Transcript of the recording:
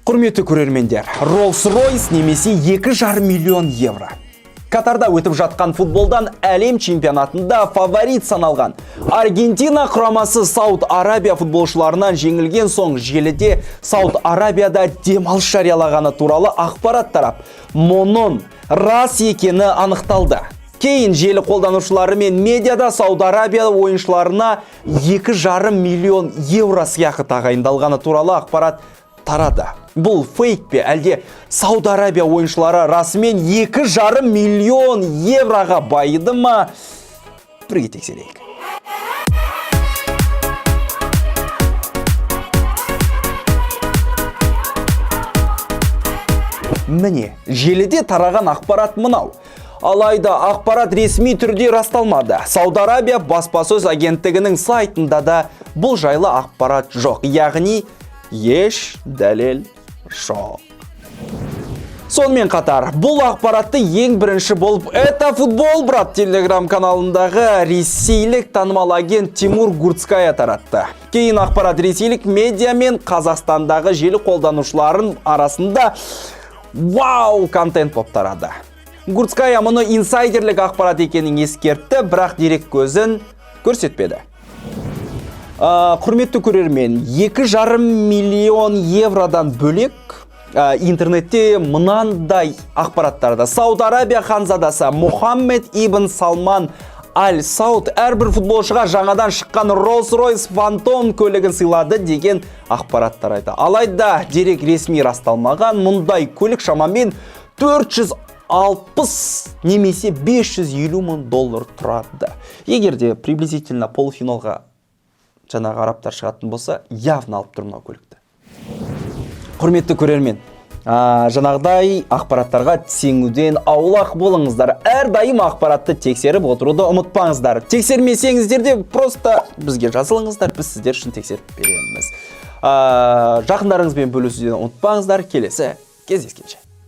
Құрметті көрермендер, Rolls-Royce немесе 2,5 миллион евро. Катарда өтіп жатқан футболдан әлем чемпионатында фаворит саналған Аргентина құрамасы Сауд Арабия футболшыларынан жеңілген соң, желіде Сауд Арабияда демалыс жариялағаны туралы ақпарат тарап, мұның рас екені анықталды. Кейін желі қолданушылары мен медиада Сауд Арабия ойыншыларына 2,5 миллион евро сыйақы тағайындалғаны туралы ақпарат тарады. Бұл фейк пе, әлде Сауд Арабия ойыншылары расымен 2,5 миллион евроға байыды ма? Бірге тексерейік. Міне, желіде тараған ақпарат мынау. Алайда ақпарат ресми түрде расталмады. Сауд Арабия баспасөз агенттігінің сайтында да бұл жайлы ақпарат жоқ. Яғни еш дәлел жоқ. Сонымен қатар, бұл ақпаратты ең бірінші болып «Это футбол, брат» телеграм каналындағы ресейлік танымал агент Тимур Гурцкая таратты. Кейін ақпарат ресейлік медиа мен Қазақстандағы желі қолданушыларын арасында вау контент болып тарады. Гурцкая мұны инсайдерлік ақпарат екенін ескертті, бірақ дерек көзін көрсетпеді. Құрметті көрермен, 2,5 миллион евродан бөлек интернетте мынандай ақпараттарды: Сауд Арабия ханзадасы Мұхаммед ибн Салман Аль Сауд әрбір футболшыға жаңадан шыққан Rolls-Royce Phantom көлігін сыйлады деген ақпарат тарайды. Алайда дерек ресми расталмаған. Мұндай көлік шамамен 460 немесе 550 мың доллар тұрады. Егер де приблизительно полуфиналға жаңағы арабтар шығатын болса, явно алып тұр мынау көлікті. Құрметті көрермен, жаңағыдай ақпараттарға сенуден аулақ болыңыздар. Әрдайым ақпаратты тексеріп отыруды ұмытпаңыздар. Тексермесеңіздер де, просто бізге жазылыңыздар, біз сіздер үшін тексеріп береміз. Жақындарыңызбен бөлісуден ұмытпаңыздар. Келесі кездескенше.